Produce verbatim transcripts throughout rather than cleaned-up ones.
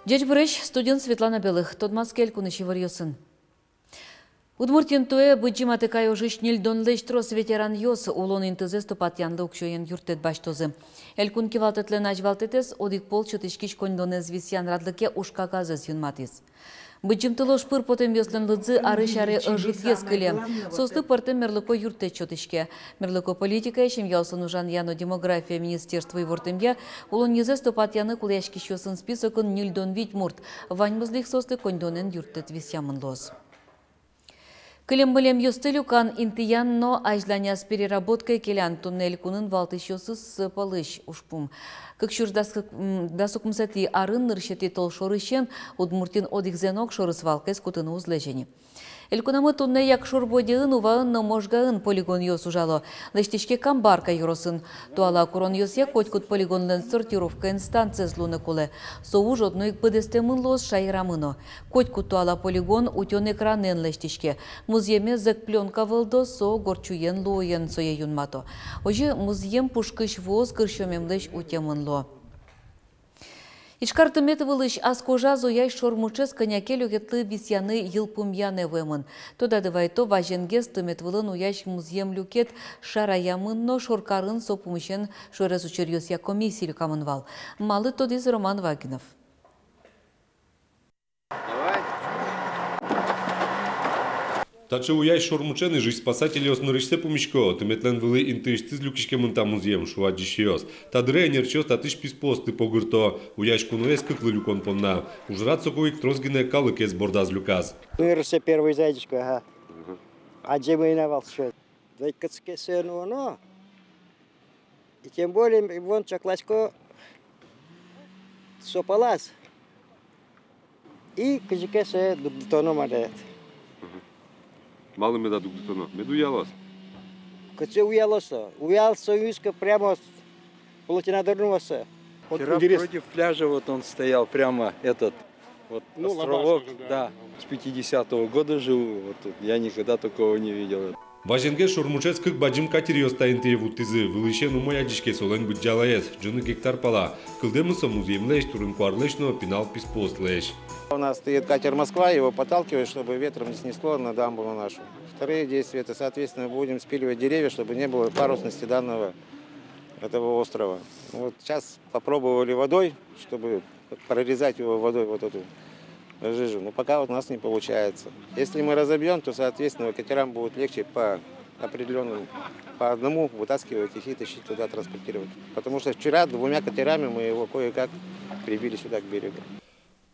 Ӟечбуресь, студиын Светлана Белых. Тодматске элькунысь иворъёсын. Удмуртиын туэ Быдӟым Атыкай ожысь ньыльдонлэсь трос ветеранъёс улон интызэс тупатъянлы уксёен юрттэт басьтозы. Элькун кивалтэтлэн азьвалтэтэз одӥг пол сётӥськись коньдонэз висъян радлыке ужкагазэз юнматӥз. Быдӟым тылож пыр потэмъёслэн лыдзы арысь аре ӧжытгес кыле. Соосты пӧртэм мерлыко юрттэт сётӥське. Мерлыко политикая, семьяосын ужанъя но демография министерство ивортэмъя, улоннизэс тупатъяны кулэяськисьёсын списокын ньыльдон вить мурт, ваньмызлы ик соосты коньдонэн юрттэт висъямын луоз. Кылем-мылемъёсты люкан, интыян но азьланяз переработкае келян — туннэ элькунын валтӥсьёсыз пӧлысь ужпум. Кык сюрс дас укмысэтӥ арын нырысетӥ толшорысен Удмуртиын одӥгзэ но огшоры свалкаез кутыны уз лэзьы ни. Элькунамы туннэ Якшур бодеын, Уваын но Можгаын полигонъёс ужало. Лэсьтӥське Камбарка ёросын. Туала куронъёсъя котькуд полигонлэн сортировкаен станциез луыны кулэ. Со уж одно ик быдэстэмын луоз шаерамы но. Котькуд туала полигон утён экранэн лэсьтӥське. Музъеме зӧк плёнка вӧлдо, со горд сюен луоен сое юнмато. Озьы музъем пушкысь вуоз кырсёмемлэсь утемын луо. Ижкар тымет вылысь ас кожаз уясь шормуӵез кӧня ке люкетлы висъяны йылпумъянэ вуэмын. Тодады вайто, вазенгес тымет вылын уясь музъем люкет шараямын но, шоркарын со пумысен шуэрес учыръёсъя комиссия люкамын вал. Малы, тодӥз Роман Вагинов. Таӵе уясь шормуӵен Ижысь спасательёс нырысьсэ пумисько. Тыметлэн вылӥ интыысьтыз люкиськемын та музъем, шуо адӟисьёс. Та дыре ӧнерчиос татысь писпуосты погырто. Уясь куноез кыклы люкон понна. Ужрад соку ик трос гинэ калыкез бордаз люказ. Нырысьсэ первый зайдисько, ага. Адӟеме ӧй на вал сыӵе. Вай кытчы ке сое нуоно, и тем более вон чакласько со палаз. И кызьы ке сое дугдытоно мар-а. Мгм. Малы меда дугдытоно? Мед уялоз. Кытчы уялоз со? Уялоз со, юске прямо с-, плотина доры нуоз со. Вот вчера интересно. Против пляжа вот он стоял, прямо этот. Вот ну, островок, лабаш тоже, да, да. С пятидесятого года живу, вот тут. Я никогда такого не видел. Вазенгес шормуӵез кык бадӟым катеръёс та интые вуттӥзы. Вылысен умой адӟиське солэн быдӟалаез, ӝыны гектар пала. Кылдэмын со музъемлэсь, турын-куарлэсь но пинал писпуослэсь. У нас стоит катер «Москва», его подталкивает, чтобы ветром не снесло на дамбу на нашу. Вторые действия — это, соответственно, будем спиливать деревья, чтобы не было парусности данного, этого острова. Вот сейчас попробовали водой, чтобы прорезать его водой, вот эту жижу. Но пока вот у нас не получается. Если мы разобьём, то, соответственно, катерам будет легче по определённым, по одному вытаскивать их и тащить туда, транспортировать. Потому что вчера двумя катерами мы его кое-как прибили сюда, к берегу.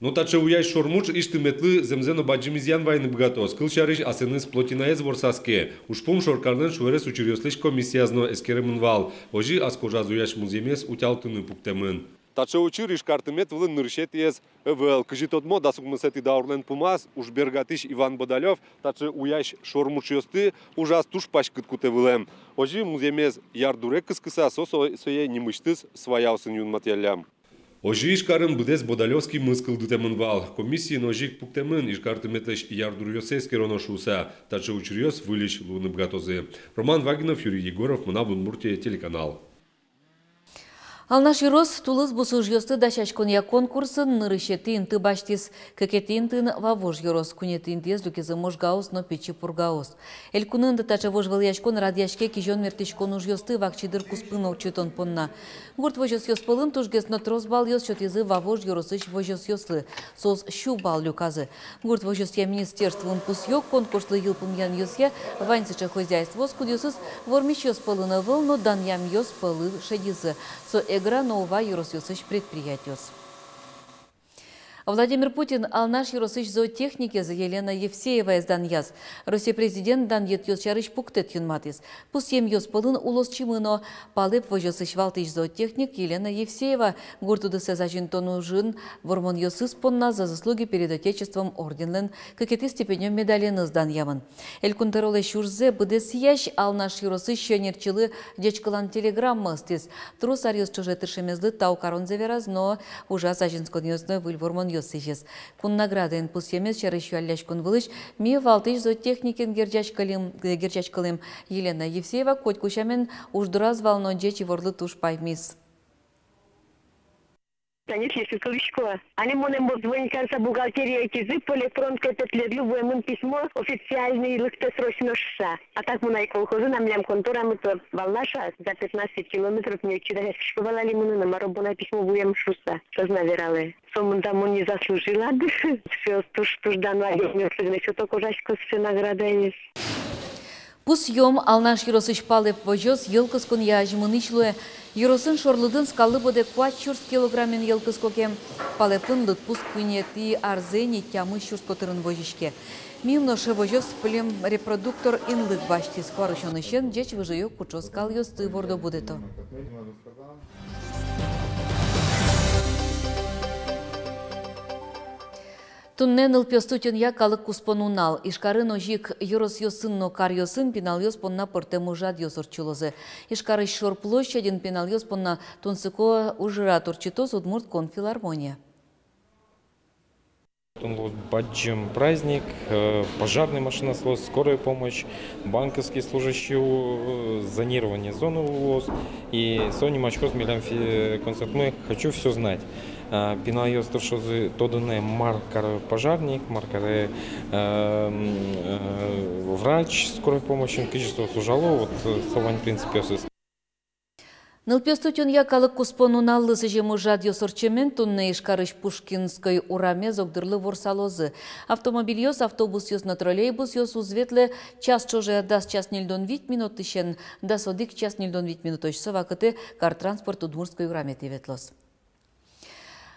Но таӵе уясь шормуӵ Иж тыметлы зэмзэ но бадӟым изъян вайыны быгатоз. Кылсярысь, асэныз плотинаез ворсаз ке. Ужпум шоркарлэн шуэрес учыръёслэсь комиссияз но эскеремын вал. Озьы ас кожаз уясь музъемез утялтыны пуктэмын. Таӵе учыр Ижкар тымет вылын нырысетӥез ӧвӧл. Кызьы тодмо, дас укмысэтӥ даурлэн пумаз ужбергатӥсь Иван Бодалёв таӵе уясь шормуӵъёсты ужаз туж паськыт кутэ вылэм. Озьы музъемез ярдуре кыскыса, со, со, сое нимысьтыз сваяосын юнматъяллям. Озьы Ижкарын быдэс Бодалёвский мыс кылдытэмын вал. Комиссиын озьы ик пуктэмын, Ижкар тыметлэсь ярдуръёссэ эскероно шуыса. Таӵе учыръёс выльысь луыны быгатозы. Роман Вагинов, Юрий Егоров, «Мынам Удмуртие» телеканал. Алнаш ёрос тулыс бусы ужъёсты дасяськонъя конкурсын нырысетӥ инты басьтӥз. Кыкетӥ интыын Вавож ёрос, куинетӥ интыез люкизы Можгаос но Пичи Пургаос. Элькунын таӵе вожвылъяськон радъяське кизён-мертӥськон ужъёсты вакчи дыр куспын ортчытон понна. Гурт возёсъёс пӧлын тужгес но трос баллъёс сётӥзы Вавож ёросысь возёсъёслы. Соос сю балл люказы. Гурт возёсъя министерствоын пусъё: конкурслы йылпумъянъёсъя вань сыӵе хозяйствоос, кудъёсыз вормисьёс пӧлын ӧвӧл, но данъямъёс пӧлы шедизы. Со Эгра но Ува ёросъёсысь предприятиос. Владимир Путин Алнаш ёросысь зоотехникез Елена Евсееваез данъяз. Россия президент данъетъёс сярысь пуктэт юнматӥз. Пусъемъёс пӧлын улосчимы но Палэп возёсысь валтӥсь зоотехник Елена Евсеева гурт удысэз азинтон ужын вормонъёсыз понна «За заслуги перед Отечеством» орденлэн кыкетӥ степенё медаленыз данъямын. Элькун тӧролэсь ужзэ быдэсъясь Алнаш ёросысь сионерчилы ӟечкылан телеграмма ыстӥз. Трос аръёс ӵоже тыршемезлы тау каронзэ вераз но ужаз азинсконъёс но выль вормонъёс сӥзиз. Кун наградаен пусъемез сярысь юалляськон вылысь ми валтӥсь зоотехникен герӟаськылӥм, э, герӟаськылӥм. Елена Евсеева котьку сямен уж дораз вал но ӟеч иворлы туж паймиз. Конечно, шуисько. Али монэ обзвонить карыса бухгалтерия ӧтизы, поле фронт кепетледлы вуэмын письмо, официальный лыктэ срочно шуса. А так мон ай колхозын, а милям конторамы то вал Алнашаз, за пятнадцать километров, ми отчы дасяськиськом вал али мыныны, мар-о бон ай письмо вуэм шуса, сӧзнэ вералэ. Сомында мон не заслужила, дыр. Всё, туж, туж дано адямиослы гинэ сёто кожасько сыӵе наградаез. Пусъём: Алнаш ёросысь Палэп возёс йӧл кысконъя азьмынӥсь луэ. Ёросын шорлыдын скаллы быдэ куать сюрс килограммен йӧл кыско ке, Палэпын лыдпус куинетӥ арзэ ини тямыс сюрс котырын возиське. Мимала нош возёс племрепродуктор инлык басьтӥз. Куарусёнысен ӟеч выжыё, куӵо скалъёсты вордо, будэто. Туннэ нылпиосты утёнъя калык куспо нунал. Ижкарын озьы ик ёросъёсын но каръёсын пиналъёс понна пӧртэм ужрадъёс ортчылозы. Ижкарысь шор площадьын пиналъёс понна тунсыко ужрад ортчытоз Удмурт кун филармония. Туннэ луоз бадӟым праздник, э, пожарный машинаос луозы, скорая помощь, банковский служащий, э, зонирование зоны луоз. И со нимаськоз милям фи-, концертмы «Хочу всё знать». А, пиналъёс тыршозы тодыны, мар каре пожарник, мар каре, э, м, э, врач скорой помощи, кызьы соос ужало, вот, э, со вань принципъёсыз. Нылпиосты утёнъя калык куспо нуналлы сӥзем ужрадъёс ортчемен туннэ Ижкарысь Пушкинской урамез огдырлы ворсалозы. Автомобильёс, автобусъёс но троллейбусъёс уз ветлэ час ӵоже дас час ньыльдон вить минутысен дас одӥг час ньыльдон вить минутозь. Со вакытэ кар транспорт Удмуртской ураметӥ ветлоз.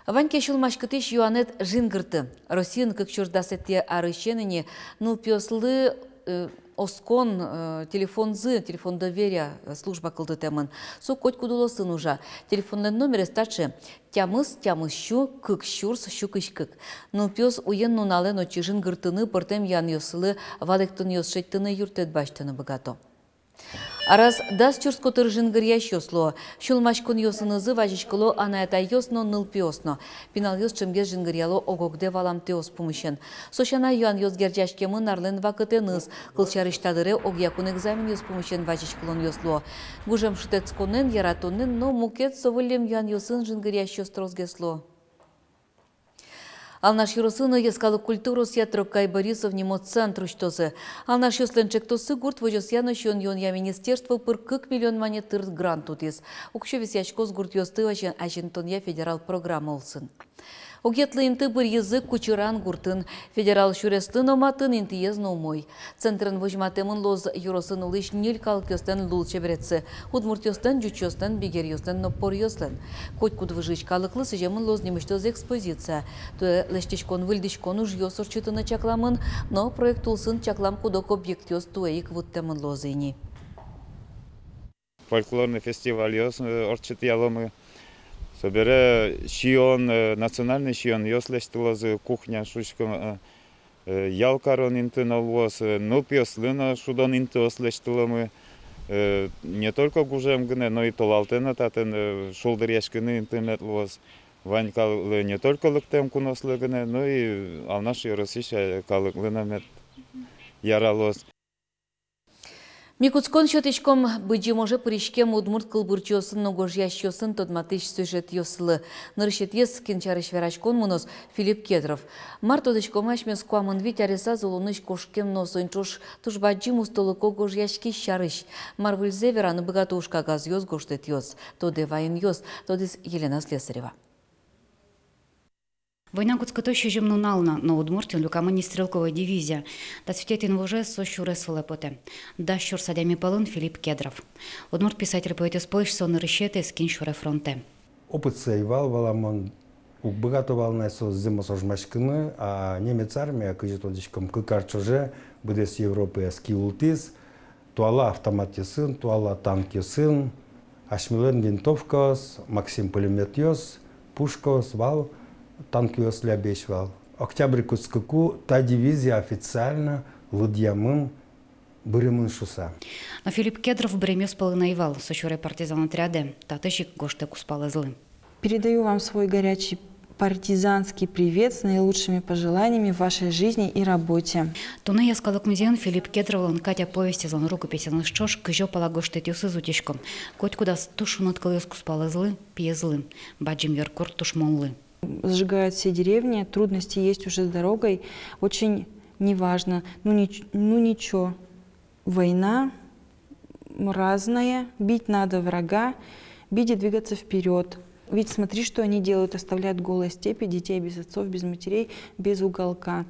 Вань ке сюлмаськытӥсь юанэд — жингырты. Россиын кык сюрс дасэтӥ арысен ини нылпиослы, э, оскон, э, телефонзы, телефон доверия, э, служба кылдытэмын. Со котькуд улосын ужа. Телефонлэн номерез таӵе: тямыс, тямыс сю, кык сюрс, сю кызь кык. Нылпиос уен-нуналэн отчы жингыртыны, пӧртэм юанъёсылы валэктонъёс шедьтыны, юрттэт басьтыны быгато. Араз дас сюрс котыр жингыръясьёс луо. Сюлмаськонъёсынызы вазиськыло анай-атайёс но, нылпиос но. Пиналъёс ӵемгес жингыръяло ог-огдэ валамтэос пумысен. Со сяна, юанъёс герӟаськемын арлэн вакытэныз. Кылсярысь, та дыре огъякун экзаменъёс пумысен вазиськылонъёс луо. Гужем шутэтсконэн, яратонэн но мукет со выллем юанъёсын жингыръясьёс тросгес луо. Алнаш ёросын йӧскалык культураосъя Трокай Борисов нимо центр усьтозы. Алнашъёслэн ӵектоссы гурт возёсъя но сиён-юонъя министерство пыр кык миллион манет тыр грант утӥз. Уксё висъяськоз гуртъёсты азин-, азинтонъя федерал программа улсын. Огъетлы инты быръизы Кучыран гуртын. Федерал сюреслы но матын, интыез но умой. Центрын возьматэмын луоз ёросын улӥсь ньыль калыкъёслэн лулчеберетсы: удмуртъёслэн, ӟучъёслэн, бигеръёслэн но поръёслэн. Котькуд выжыысь калыклы сӥземын луоз нимысьтыз экспозиция. Туэ лэсьтӥськон-выльдӥськон ужъёс ортчытыны чакламын, но проект улсын чаклам куд-ог объектъёс туэ ик вуттэмын луозы ини. Фольклорный фестивальёс, э, ортчытъяломы. Собере сиён, э, национальный сиёнъёс лэсьтылозы, кухня шуиськом, э, э, ял карон инты но луоз, э, нылпиослы но шудон интыос лэсьтыломы. Э, не только гужем гинэ, но и толалтэ но татын, э, шулдыръяськыны инты мед луоз. Вань калыклы, не только лыктэм кунослы гинэ, но и Алнаш ёросысь, э, калыклы но мед яралоз. Ми кутскон сётӥськом Быдӟым оже пыриськем удмурт кылбурчиосын но гожъясьёсын тодматӥсь сюжетъёслы. Нырысетӥез, кин сярысь вераськон мыноз, Филипп Кедров. Мар тодӥськом асьмеос куамын вить аресаз улонысь кошкем но соин ӵош туж бадӟым устолыко гожъяськись сярысь? Мар выльзэ вераны быгато уж кагазъёс, гожтэтъёс, тодэ ваёнъёс? Тодӥз Елена Слесарева. Война кутскытозь сизьым нунал на, но Удмуртиын люкамын не стрелковой дивизия. Дас витетӥ инвожоез со сюрес вылэ потэ. Дас сюрс адями пӧлын Филипп Кедров. Удмурт писатель-поэтъёс пӧлысь со нырысетӥез, кин сюре фронтэ. Опытсы ӧй вал, валамон, Уг быгато вал на соос зэмос ожмаськыны, а немец армия, кызьы тодӥськом, кык ар ӵоже быдэс Европаез киултӥз, туала автоматъёсын, туала танкъёсын, асьмелэн винтовкаос, Максим пулемётъёс, пушкаос вал, танкъёс лябесь вал. Октябрь кутскыку та дивизия официально лыдъямын, быремын шуыса. Но Филипп Кедров быремъёс пӧлын ӧй вал, со сюре партизан отрядэ, татысь ик гожтэ кузпалэзлы. Передаю вам свой горячий партизанский привет с наилучшими пожеланиями в вашей жизни и работе. Туннэ Йӧскалык музейын Филипп Кедровлэн «Катя» повестезлэн рукописеныз ӵош кызьы пала гожтэтъёсыз утисько. Котькудаз туж шуныт кылъёс кузпалэзлы, пиезлы, бадӟым йыркурт тушмонлы. Сжигают все деревни, трудности есть уже с дорогой, очень неважно. Ну, нич-, ну ничего, война разная, бить надо врага, бить и двигаться вперёд. Ведь смотри, что они делают, оставляют голые степи, детей без отцов, без матерей, без уголка.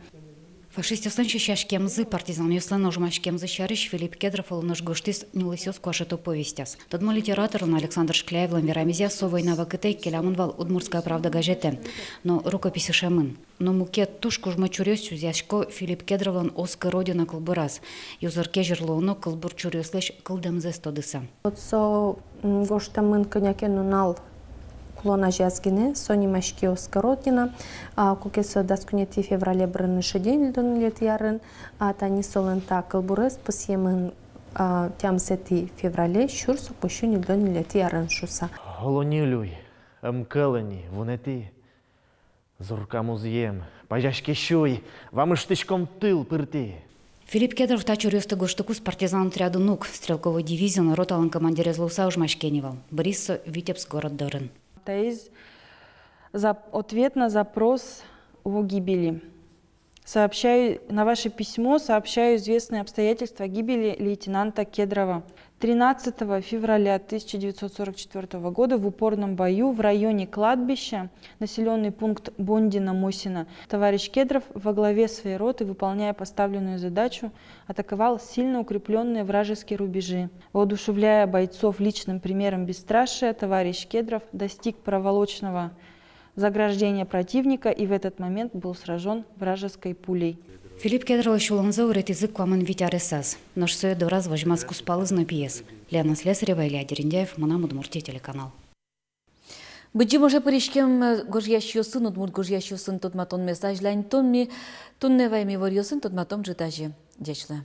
Фашистъёслэн сисьяськемзы, партизанъёслэн ожмаськемзы сярысь Филипп Кедров улонысь гожтӥз «Нюлэсъёс куашето» повестяз. Тодмо литераторлэн Александр Шкляевлэн верамезъя, со война вакытэ ик келямын вал «Удмуртская правда» газетэ, но рукопись ышемын. Но мукет туж кужмо чуръёс чузъясько Филипп Кедровлэн «Оскы, Родина» кылбураз. Юзыр-кезьыр луоно кылбур чуръёслэсь кылдэмзэс тодыса. Вот со, м, гожтэмын кӧня ке нунал кулон азяз гинэ, со нимаське «Оскы, Родина», а, куке со дас куинетӥ феврале бырыны шеде, ньыльдон ньылетӥ арын, а тани солэн та кылбурез пусъемын, а, тямысэтӥ феврале, сюрс укмыссю ньыльдон ньылетӥ арын шуыса. Оло ньыль уй, ӧм кӧлы ни, вунэтӥ. Зурка музъем, пазяське сюй, вамыштӥськом тыл пыртӥ. Филипп Кедров та чуръёсты гожтыкуз партизан отрядын уг, стрелковой дивизиын роталэн командирез луыса ожмаське ни вал. Быриз со Витебск город дорын. Таиз зап-, ответ на запрос о гибели. Сообщаю, на ваше письмо сообщаю известные обстоятельства гибели лейтенанта Кедрова. Тринадцатого февраля тысяча девятьсот сорок четвёртого года в упорном бою в районе кладбища, населённый пункт Бондино-Мосино, товарищ Кедров во главе своей роты, выполняя поставленную задачу, атаковал сильно укреплённые вражеские рубежи. Воодушевляя бойцов личным примером бесстрашия, товарищ Кедров достиг проволочного заграждения противника и в этот момент был сражён вражеской пулей. Филипп Кедровлэсь улонзэ уретӥзы куамын вить аресаз. Нош сое дораз возьмаз кузпалыз но пиез. Лена Слесарева, Илья Дерендяев, «Мынам Удмуртие» телеканал. Быдӟым оже пыриськем гожъясьёсын, удмурт гожъясьёсын тодматонмес азьланьтом ми. Туннэ ваем иворъёсын тодматом ӝытазе. Ӟеч луэ.